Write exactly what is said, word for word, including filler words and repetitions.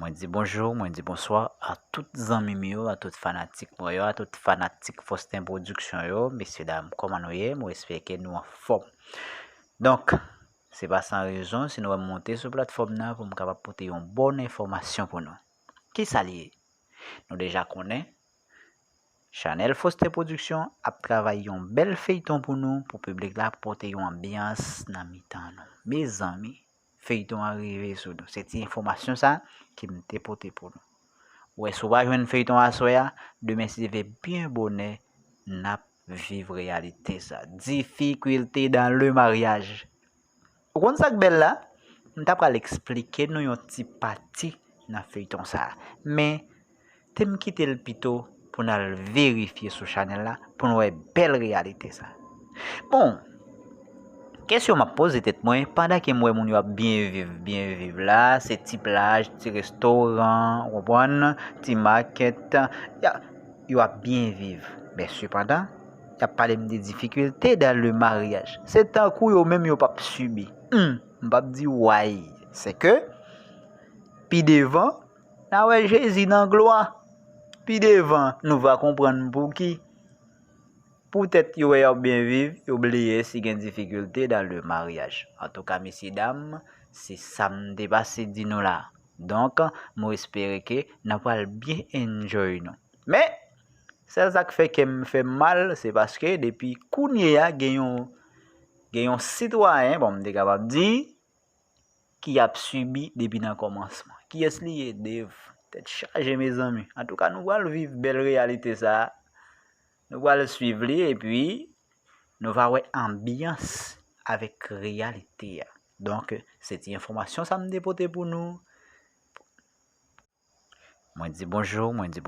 Mwen di bonjou, mwen di bonswa a tout zanmi m yo, a tout fanatik mwen yo, a tout fanatik Faustin Production yo. Mesye dam, kòman nou ye? Mwen espere ke nou anfòm. Donk, se pa san rezon si nou wè m monte sou platfòm nan pou m kapab pote yon bòn enfòmasyon pou nou. Kisa l ye? Nou deja konnen, chanèl Faustin Production ap travay yon bèl feyton pou nou, pou piblik la, pou pote yon anbyans nan mitan nou. Mezanmi, feyton an rive sou nou. Se ti enfòmasyon sa ke m te pote pou nou. Ou wè, si w pa jwenn feyton aswè a, demen, si Dye vle, byen bonè, n ap viv reyalite sa. Difficulté dans le mariage. Ou konn sa k bèl la? M ta pral eksplike nou yon ti pati nan feyton sa a. Men, te m kite l pito pou n al verifye sou chanèl la, pou n wè bèl reyalite sa. Bon, kesyon m ap poze tèt mwen, pandan ke m wè moun yo ap byen viv, byen viv la, se ti plaj, ti restoran, ou konprann, ti makèt, ya, yo ap byen viv. Men sepandan, y ap pale m de difficulté dans le mariage. Se tankou yo menm yo p ap sibi. Hmm, m p ap di way. Se ke, pi devan, n a wè Jezi nan glwa. Pi devan, nou va konprann pouki. Poutèt yo wè y ap byen viv, yo bliye si gen difficulté dans le mariage. Antouka, mesye dam, se sa m te pase di nou la. Donk, mwen espere ke n a pral byen enjoy nou. Men, sèl sa k fè kè m fè m mal, se paske depi kounye a, gen yon, gen yon sitwayen, bon, m te kapab di, ki ap sibi depi nan kòmansman. Kiyès li ye, Dave? Tèt chaje, mezanmi. Antouka, nou pral viv bèl reyalite sa a. Nou pral swiv li, epi nou va wè anbyans avèk reyalite a. Donk, se ti enfòmasyon sa m te pote pou nou. Mwen di bonjou, mwen di